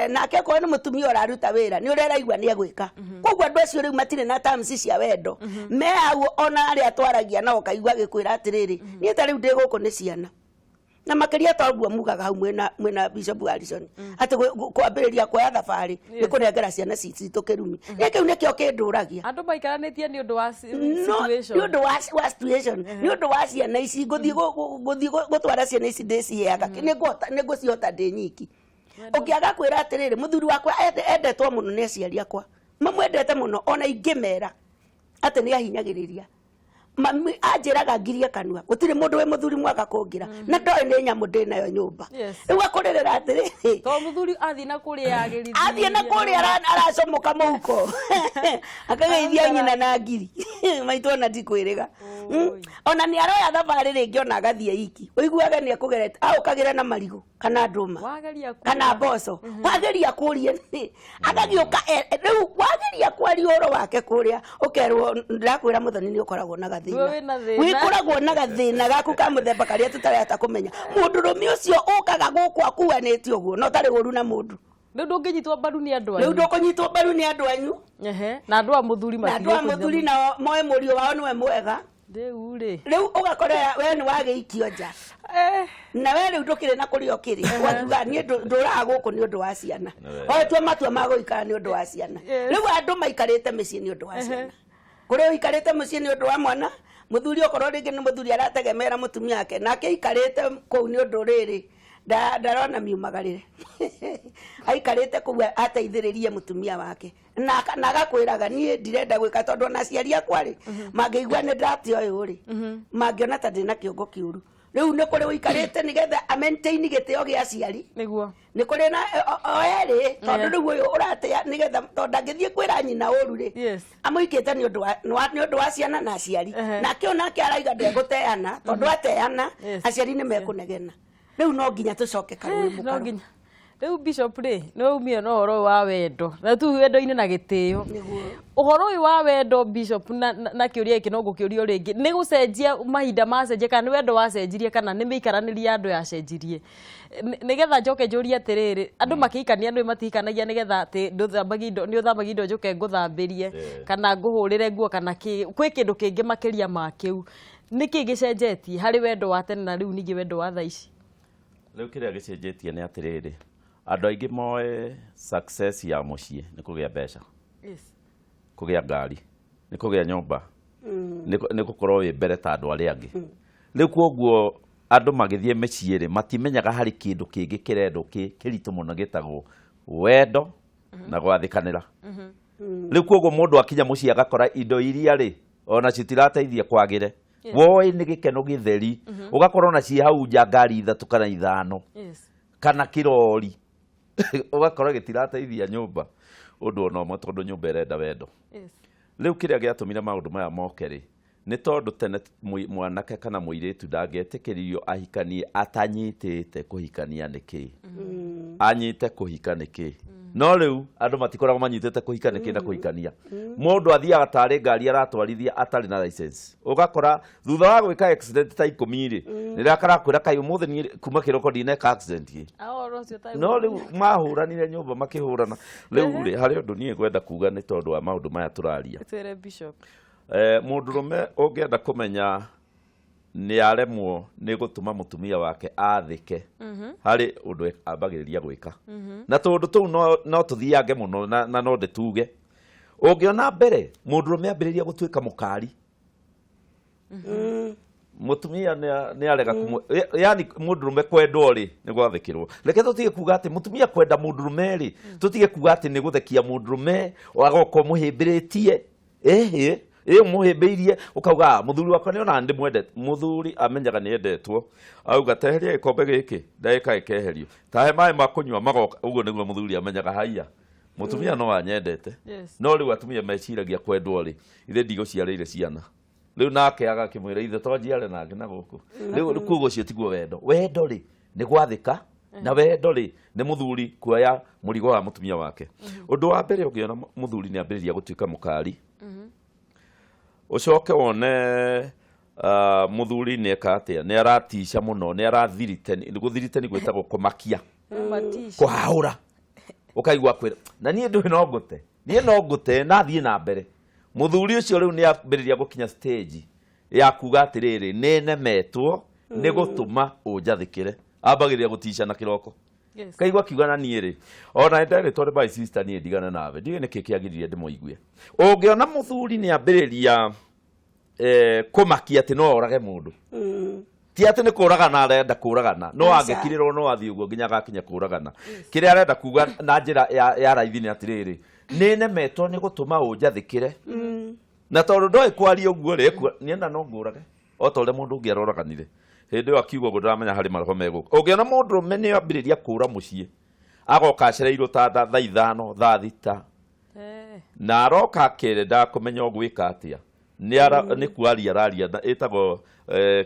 Nake okorwo nĩ mũtumia ũraruta wĩra, nĩ ũrĩa araigua nĩ egwĩka. Koguo andũ acio rĩu matirĩ na terms cia wendo me hau. Ona arĩa twaragia nao, ũkaigua agĩkwĩra atĩrĩrĩ, "Niĩ ta rĩu ndĩ gũkũ nĩ ciana." Na makĩria ta ũguo mugaga hau mwĩna Bishop Harrison, atĩ kwambĩrĩria kuoya thabarĩ nĩ kũnengera ciana citũ kĩrumi. Nĩ kĩu nĩkĩo kĩndũragia. Andũ maikaranĩtie nĩ ũndũ wa No, situation. Nĩ ũndũ wa situation, nĩ ũndũ wa ciana ici. Ngũthiĩ gũtwara ciana ici, ndĩciheaga kĩ? Nĩ ngũcihota ndĩ nyiki? Ũngĩaga kwĩra atĩrĩrĩ, mũthuri wakwa endetwo mũno nĩ aciari akwa, mamwendete mũno, ona ingĩmera atĩ nĩ ahinyagĩrĩria mami, anjĩraga ngirie kanua, gũtirĩ mũndũ wĩ mũthuri mwega kũngĩra, na ndoĩ nĩ nyamũ ndĩ nayo nyũmba. Rĩu akũrĩrĩra atĩrĩrĩ, To mũthuri athiĩ na kũrĩa agĩrithia. Athiĩ na kũrĩa aracomoka mũhuko, akageithia nyina na ngiri maitũ, ona ndikwĩrĩga. Ona nĩ aroya thabarĩ rĩngĩ, ona agathiĩ iki, ũiguage nĩ ekũgerete aũkagĩra na marigũ kana ndũma wageria kana mboco. Wageria kũria nĩ agagĩũka rĩu wageria kwaria ũhoro wake kũrĩa, ũkerwo, "Ndĩrakwĩra mũthoni, nĩ ũkoragwo na gathĩna." Nĩwe wĩna thĩna. Wĩkoragwo na gathĩna gaku ka mũthemba karĩa tũtarehota kũmenya. Mũndũrũme ũcio ũkaga gũkũ akuanĩte ũguo na ũtarĩ ũru na mũndũ. Rĩu ndũngĩnyitwo mbaru nĩ andũ Rĩu anyu. ndũkũnyitwo mbaru nĩ andũ anyu. Ehe, na andũ a mũthuri Na andũ a mũthuri nao moe mũriũ wao nĩwe mwega. Rĩu rĩ, Rĩu ũgakorera we nĩ wagĩikio nja, na we rĩu ndũkĩrĩ na kũrĩa ũkĩrĩ, ũgakiuga, "Niĩ ndũraga gũkũ nĩ ũndũ wa ciana." Oe tua matua ma gũikara nĩ ũndũ wa ciana. Rĩu andũ maikarĩte mĩciĩ nĩ ũndũ wa ciana. Kũrĩ ũikarĩte mũciĩ nĩ ũndũ wa mwana, mũthuri okorwo rĩngĩ nĩ mũthuri arategemera mũtumia wake, nake aikarĩte kũu nĩ ũndũ rĩrĩ ndarona miumagarĩre. Aikarĩte kũu ateithĩrĩrie mũtumia wake. Na agakwĩraga niĩ ndirenda gwĩka tondũ ona aciari akwa rĩ mangĩigua nĩ ndate ũyũ rĩ mangĩona ta ndĩna kĩongo kĩũru. Rĩu nĩ kũrĩ ũikarĩte nĩgetha a maintain gĩtĩo gĩa aciari. Nĩguo. Nĩ kũrĩ na o erĩ tondũ rĩu ũyũ ũratĩa nĩgetha tondũ ndangĩthiĩ kwĩra nyina ũru rĩ amũikĩte nĩ ũndũ wa ciana na aciari. Nake onake araiga ndegũteana tondũ ateana aciari nĩ mekũnegena. Rĩu no nginya tũcoke karũĩ mũkaro. Rĩu Bishop rĩ nĩ waumire na ũhoro wa wendo na tu wendo-inĩ na gĩtĩo. Ũhoro ũyũ wa wendo Bishop na kĩũria gĩkĩ no ngũkĩũria rĩngĩ nĩ gũcenjia mahinda macenjia kana nĩ wendo wacenjirie kana nĩ mĩikaranĩrie ya andũ yacenjirie. Nĩgetha njoke njũrie atĩrĩrĩ andũ makĩhikania nĩ matihikanagia nĩgetha atĩ ndũthambagia indo nĩ ũthambagia indo njũke ngũthambĩrie kana ngũhũrĩre nguo kana kĩ kwĩ kĩndũ kĩngĩ makĩria ma kĩu. Nĩkĩ gĩcenjetie harĩ wendo wa tene na rĩu ningĩ wendo wa thaa ici? Rĩu kĩrĩa gĩcenjetie nĩ atĩrĩrĩ andũ aingĩ moe success ya mũciĩ nĩ kũgĩa mbeca. Kũgĩa ngari, nĩ kũgĩa nyũmba, nĩ gũkorwo wĩ mbere ta andũ arĩa angĩ. Rĩu kwoguo andũ magĩthiĩ mĩciĩ rĩ matimenyaga harĩ kĩndũ kĩngĩ kĩrendwo kĩritũ mũno gĩtagwo wendo na gwathĩkanĩra. Rĩu kwoguo mũndũ akinya mũciĩ agakora indo iria rĩ ona citirateithia kwagĩre. Woi nĩ gĩkeno gĩtheri ũgakorwo na ciĩ hau nja ngari 3 kana 5 kana kĩrori ũgakorwo gĩtirateithia nyũmba ũndũ ona ũmwe tondũ nyũmba ĩrenda wendo. Rĩu kĩrĩa gĩatũmire maũndũ maya moke rĩ nĩ tondũ tene mwanake kana mũirĩtu ndangĩetĩkĩririo ahikanie atanyitĩte kũhikania nĩkĩ. Anyite kũhika nĩkĩ. No rĩu andũ matikoragwo manyitĩte kũhika nĩkĩ na kũhikania. Mũndũ athiaga tarĩ ngari aratwarithia atarĩ na license. Ũgakora thutha wa gwĩka accident ta 10 rĩ rĩrĩa karakwĩra kaĩ ũmũthĩ niĩ kuma kĩroko ndineka accident ĩ. No rĩu mahũranire nyũmba makĩhũrana. Rĩu rĩ harĩ ũndũ niĩ ngwenda kuga nĩ tondũ wa maũndũ maya tũraria. Twĩre Bishop. Mũndũrũme ũngĩenda kũmenya nĩ aremwo nĩ gũtũma mũtumia wake athĩke harĩ ũndũ ambagĩrĩria gwĩka. Na tũndũ tũu no tũthiange mũno na no ndĩtuge. Ũngĩona mbere mũndũrũme ambĩrĩria gũtuĩka mũkari. Mũtumia nĩ arega yani mũndũrũme kwendwo rĩ nĩ gwathĩkĩrwo. Reke tũtige kuga atĩ mũtumia kwenda mũndũrũme rĩ tũtige kuga atĩ nĩ gũthekia mũndũrũme agoka mũhĩmbĩrĩtie. Ĩhĩ ĩ mũhĩmbĩirie ũkauga mũthuri wakwa nĩ ona ndĩmwendete. Mũthuri amenyaga nĩ endetwo auga teheria gĩkombe gĩkĩ ndagĩka gĩkeherio tahe maĩ ma kũnyua magoka ũguo nĩguo mũthuri amenyaga haiya mũtumia no anyendete. No rĩu atumia meciragia kwendwo rĩ ithe ndigũciarĩire ciana. Rĩu nake agakĩmwĩra ithe to njiare nake na gũkũ. Rĩu koguo ũcio tiguo wendo. Wendo rĩ nĩ gwathĩka na wendo rĩ nĩ mũthuri kuoya mũrigo wa mũtumia wake. Ũndũ wa mbere ũngĩona mũthuri nĩ ambĩrĩria gũtuĩka mũkari ũcoke wone mũthuri nĩ eka atĩa nĩ aratica mũno nĩ arathirite gũthirite nĩ gwĩtagwo kũmakia kũhahũra ũkaigua kwĩra na niĩ ndũĩ no ngũte niĩ no ngũte na thiĩ na mbere. Mũthuri ũcio rĩu nĩ ambĩrĩria gũkinya stage ya kuga atĩrĩrĩ nĩ nemetwo nĩ gũtũma ũnjathĩkĩre. Ambagĩrĩria gũtica na kĩroko. Kaigua kiuga na niĩ rĩ ona nderĩtwo nĩ my sister niĩ ndigane nawe ndiũĩ nĩkĩ kĩagĩrĩire ndĩmũigue. Ũngĩona mũthuri nĩ ambĩrĩria kũmakia atĩ no orage mũndũ ti atĩ nĩ kũragana arenda kũragana no angĩkirĩrwo no athiĩ ũguo nginya agakinya kũragana. Kĩrĩa arenda kuga na njĩra ya raithi nĩ atĩrĩrĩ nĩ nemetwo nĩ gũtũma ũnjathĩkĩre na tondũ ndoĩ kwaria ũguo rĩ nienda no ngũrage o ta ũrĩa mũndũ ũngĩ aroraganire. Hĩndĩ ĩyo akiuga ũguo ndaramenya harĩ maroho megũka. Ũngĩona mũndũrũme nĩ ambĩrĩria kũra mũciĩ agoka acereirwo ta thaa 5 thaa 6 na aroka akĩenda kũmenya ũgwĩka atĩa nĩ kwaria araria na ĩtagwo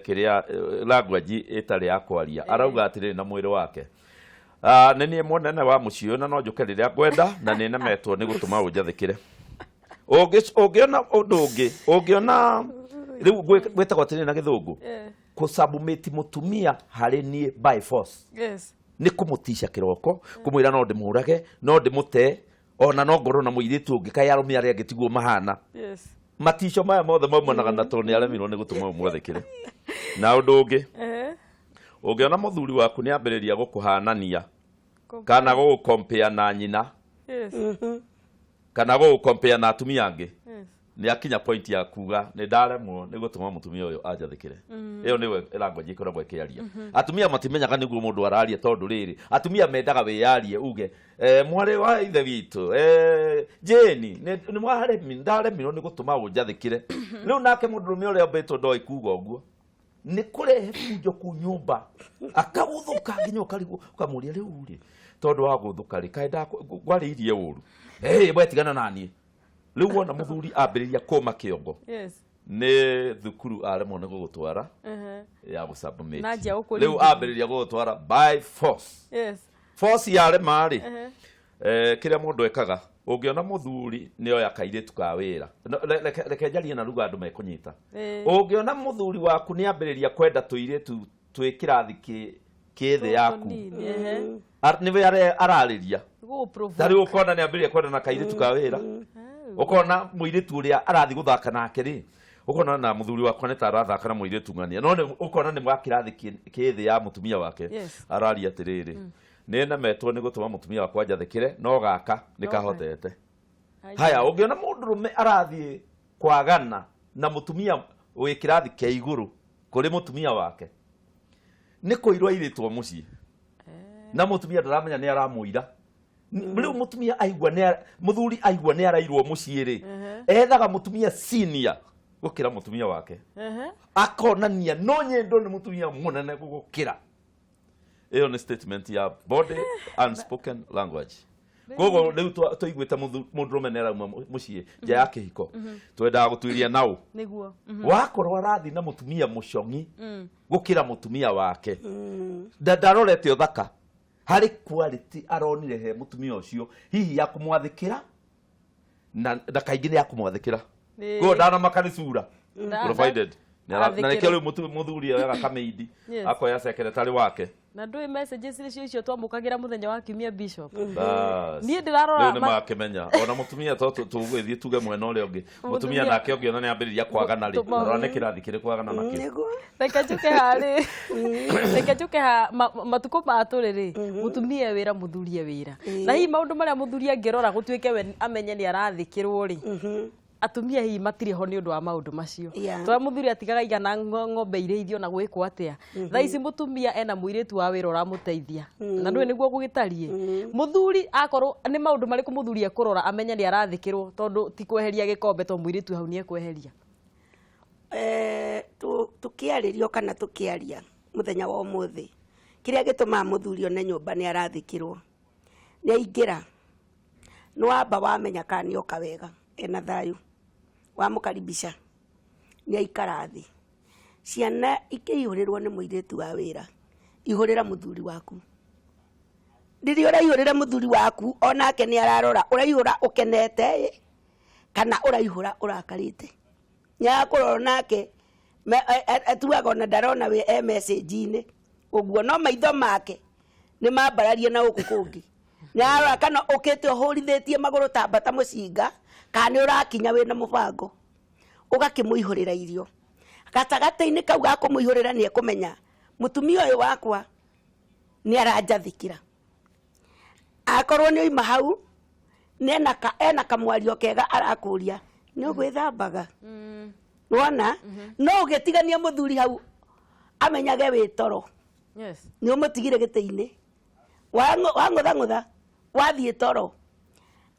kĩrĩa language ĩtarĩ ya kwaria arauga atĩrĩrĩ na mwĩrĩ wake nĩ niĩ mũnene wa mũciĩ ũyũ na no njũke rĩrĩa ngwenda na nĩ nemetwo nĩ gũtũma ũnjathĩkĩre. Ũngĩona ũndũ ũngĩ ũngĩona rĩu gwĩtagwo atĩrĩrĩ na gĩthũngũ kũsubmit mũtumia harĩ niĩ by force. Nĩ kũmũtica kĩroko kũmwĩra no ndĩmũrage no ndĩmũte ona no ngorwo na mũirĩtu ũngĩ kaĩ arũme arĩa angĩ tiguo mahana. Matico maya mothe maumanaga na tondũ nĩ aremirwo nĩ gũtũma ũmwathĩkĩre. Na ũndũ ũngĩ ũngĩona mũthuri waku nĩ ambĩrĩria gũkũhanania kana gũgũkompea na nyina kana gũgũkompea na atumia angĩ Nĩ akinya point ya kuga nĩ ndaremwo nĩ gũtũma mũtumia ũyũ anjathĩkĩre. Ĩyo nĩyo language ĩkoragwo ĩkĩaria. Atumia matimenyaga nĩguo mũndũ araria, tondũ rĩrĩ, atumia mendaga wĩyarie uge, "Mwarĩ wa ithe witũ, Jane, nĩ waremi, ndaremirwo nĩ gũtũma ũnjathĩkĩre." Rĩu nake mũndũrũme ũrĩa ũmbĩtwo ndoĩ kuga ũguo, nĩ kũrehe bunjo kuu nyũmba, akagũthũka nginya ũkarigwo, ũkamũria, "Rĩu rĩ, tondũ wa gũthũka rĩ, kaĩ ngwarĩirie ũru?" "Hey, we tigana na niĩ." Rĩu wona mũthuri ambĩrĩria kũma kĩongo, nĩ thukuru aremwo nĩ gũgũtwara ya gũsubmit. Na anjia gũkũringithia. Rĩu ambĩrĩria gũgũtwara by force. Force yarema rĩ, kĩrĩa mũndũ ekaga, ũngĩona mũthuri nĩ oya kairĩtu ka wĩra. No, reke njarie na ruga andũ mekũnyita. Ũngĩona mũthuri waku nĩ ambĩrĩria kwenda tũirĩtu twĩ kĩrathi kĩ thĩ yaku, Tũnini, ehe. Nĩwe ararĩria. Gũgũ-provoke. Ta rĩu ũkona nĩ ambĩrĩria kwenda na kairĩtu ka wĩra, ũkona mũirĩtu ũrĩa arathiĩ gũthaka nake rĩ, ũkona na mũthuri wakwa nĩ ta arathaka na mũirĩtu ng'ania, no ũkona nĩ wa kĩrathi kĩ thĩ ya mũtumia wake. Araria atĩrĩrĩ, "Nĩ nemetwo nĩ gũtũma mũtumia wakwa njathĩkĩre, no gaka nĩ No kahotete." Haya, ũngĩona mũndũrũme arathiĩ kwagana na mũtumia wĩ kĩrathi kĩa igũrũ kũrĩ mũtumia wake, nĩ kũirwo airĩtwo mũciĩ na mũtumia ndaramenya nĩ aramũira. Rĩu mũtumia aigua nĩ mũthuri aigua nĩ arairwo mũciĩ rĩ, ethaga mũtumia senior gũkĩra mũtumia wake, akonania no nyendo nĩ mũtumia mũnene gũgũkĩra. Ĩyo nĩ statement ya body unspoken language. Koguo rĩu tũiguĩte mũndũrũme nĩ arauma mũciĩ nja ya kĩhiko, twendaga gũtuĩria naũ. Wakorwo arathiĩ na mũtumia mũcong'i gũkĩra mũtumia wake, ndarorete ũthaka, harĩ quality aronire he mũtumia ũcio, hihi ya kũmwathĩkĩra, na kaingĩ nĩ ya kũmwathĩkĩra. Koguo ndanamaka nĩ cura, provided na nĩkĩo rĩu mũthuri oyaga kamĩindi, akoya secretary wake. Na ndũĩ messages nĩcio icio twamũkagĩra mũthenya wa kiumia, Bishop. Bas. Niĩ ndĩrarora Rĩu nĩ makĩmenya ona mũtumia to tũgũgĩthiĩ tuge mwena ũrĩa ũngĩ, mũtumia nake ũngĩona nĩ ambĩrĩria kwagana rĩ, rora nĩ kĩrathi kĩrĩkũ agana nakĩo. Reke njũke harĩ, reke njũke ha matukũ ma tũrĩ rĩ, mũtumia e wĩra, mũthuri e wĩra, na hihi maũndũ marĩa mũthuri angĩrora gũtuĩke we amenye nĩ arathĩkĩrwo rĩ, atumia hihi matirĩ ho nĩ ũndũ wa maũndũ macio. Tondũ mũthuri atigaga igana ng'ombe irĩithio na gwĩkwo atĩa, thaa ici mũtumia ena mũirĩtu wa wĩra ũramũteithia, na ndũĩ nĩguo gũgĩtariĩ. Mũthuri akorwo nĩ maũndũ marĩkũ mũthuri ekũrora amenye nĩ arathĩkĩrwo, tondũ ti kweheria gĩkombe, to mũirĩtu hau nĩ ekweheria? Tũkĩarĩrio kana tũkĩaria mũthenya wa ũmũthĩ, kĩrĩa gĩtũmaga mũthuri one nyũmba nĩ arathĩkĩrwo nĩ aingĩra, nĩ wamba wamenya kana nĩ oka wega ena thayũ, wamũkaribisha, nĩ aikara thĩ. Ciana ikĩihũrĩrwo nĩ mũirĩtu wa wĩra, ihũrĩra mũthuri waku. Rĩrĩa ũraihũrĩra mũthuri waku, onake nĩ ararora ũraihũra ũkenete ĩ, kana ũraihũra ũrakarĩte. Nĩ arakũrora nake atuaga ona ndarona wĩ e message-inĩ ũguo, no maitho make nĩ mambararie na gũkũ kũngĩ. Nĩ ararora kana ũkĩte ũhũrithĩtie magũrũ ta mbata mũcinga, kana nĩ ũrakinya wĩna mũbango, ũgakĩmũihũrĩra irio. Gatagatĩ-inĩ kau ga kũmũihũrĩra, nĩ ekũmenya mũtumia ũyũ wakwa nĩ aranjathĩkĩra. Akorwo nĩ oima hau, nĩ ena kamwario kega, arakũria, "Nĩ ũgwĩthambaga?" Wona no ũgĩtigania mũthuri hau, amenyage wĩ toro. Nĩ ũmũtigire gĩtĩ-inĩ, wang'ũthang'ũtha, wathiĩ toro.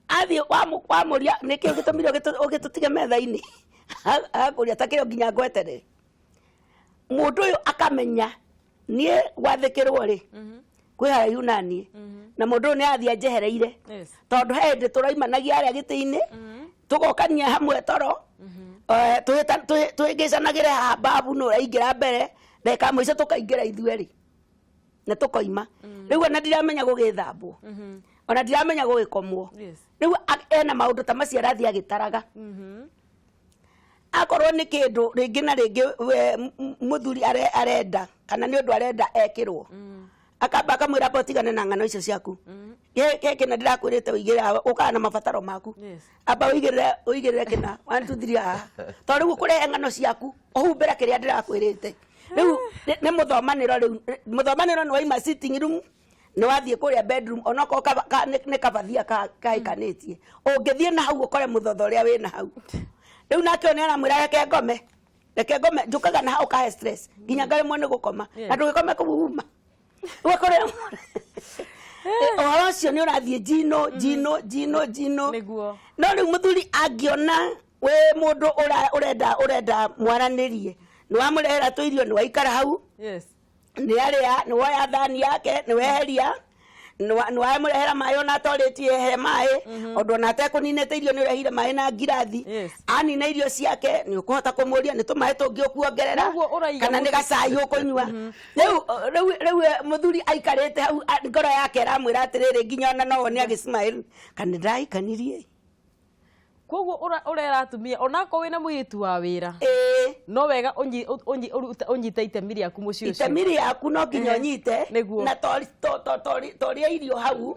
Athiĩ wamũria, "Nĩkĩ gĩtũmire ũgĩtũtige metha-inĩ?" Agakũria, "Ta kĩo nginya ngweterere?" Mũndũ ũyũ akamenya niĩ gwathĩkĩrwo rĩ kwĩ haraihu na niĩ, na mũndũ ũyũ nĩ athiĩ anjehereire, tondũ he hĩndĩ tũraimanagia harĩa gĩtĩ-inĩ, tũgokania hamwe toro, tũhĩngĩcanagĩre haha babu, nĩ ũraingĩra mbere, ndagĩka ya mũico tũkaingĩra ithuerĩ na tũkoima. Rĩu ona ndiramenya gũgĩthambwo, ona ndiramenya gũgĩkomwo. Rĩu ena maũndũ ta macio arathiĩ agĩtaraga. Akorwo nĩ kĩndũ rĩngĩ na rĩngĩ we mũthuri arenda, kana nĩ ũndũ arenda ekĩrwo, akamba akamwĩra, "Amba ũtigane na ng'ano icio ciaku. Ke kĩna ndĩrakwĩrĩte ũigĩre haha, ũkaga na mabataro maku. Amba ũigĩrĩre kĩna 1 2 3 haha, tondũ rĩu ũkũrehe ng'ano ciaku ũhumbĩre kĩrĩa ndĩrakwĩrĩte." Rĩu nĩ mũthomanĩro. Rĩu mũthomanĩro nĩ waima sitting room, nĩ wathiĩ kũrĩa bedroom, onokorwo nĩ kabathia kahĩkanĩtie, ũngĩthiĩ na hau ũkore mũthotho ũrĩa wĩna hau. Rĩu nake ũyũ nĩ aramwĩra reke ngome, reke ngome, njũkaga na hau ũkahe stress nginya ngaremwo nĩ gũkoma. Na ndũgĩkome kũu uma ũgakora ũhoro ũcio nĩ ũrathiĩ njino njino njino njino. Nĩguo. No rĩu mũthuri angĩona wĩ mũndũ ũrenda ũrenda mwaranĩrie, nĩ wamũrehera tũirio, nĩ waikara hau, nĩ arĩa, nĩ woya thani yake, nĩ weheria, nĩ wamũrehera maĩ ona atorĩtie he maĩ, ũndũ ona atekũninĩte irio nĩ ũrehire maĩ na ngirathi. Anina irio ciake, nĩ ũkũhota kũmũria nĩ tũmaĩ tũngĩ ũkuongerera Ũguo ũraiga kana nĩ gacai ũkũnyua. Rĩu mũthuri aikarĩte hau, ngoro yake ĩramwĩra atĩrĩrĩ, nginya ona no wone agĩsmile, kana ndĩrahikanirie. Koguo ũrera atumia onakorwo wĩna mũirĩtu wa wĩra, no wega ũnyite itemi rĩaku mũciĩ ũcio. Itemi rĩaku no nginya ũnyite. Na toria irio hau.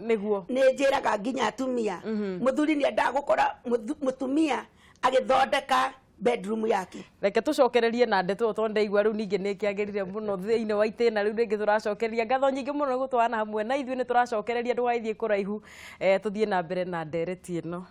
Nĩ njĩraga nginya atumia, mũthuri nĩ endaga gũkora mũtumia agĩthondeka bedroom yake. Reke tũcokererie na ndeto ĩyo, tondũ ndaigua rĩu ningĩ nĩ ĩkĩagĩrire mũno thĩinĩ wa itĩna rĩu rĩngĩ. Tũracokereria ngatho nyingĩ mũno nĩ gũtwarana hamwe na ithuĩ. Nĩ tũracokereria, ndũgagĩthiĩ kũraihu, tũthiĩ na mbere na ndereti ĩno.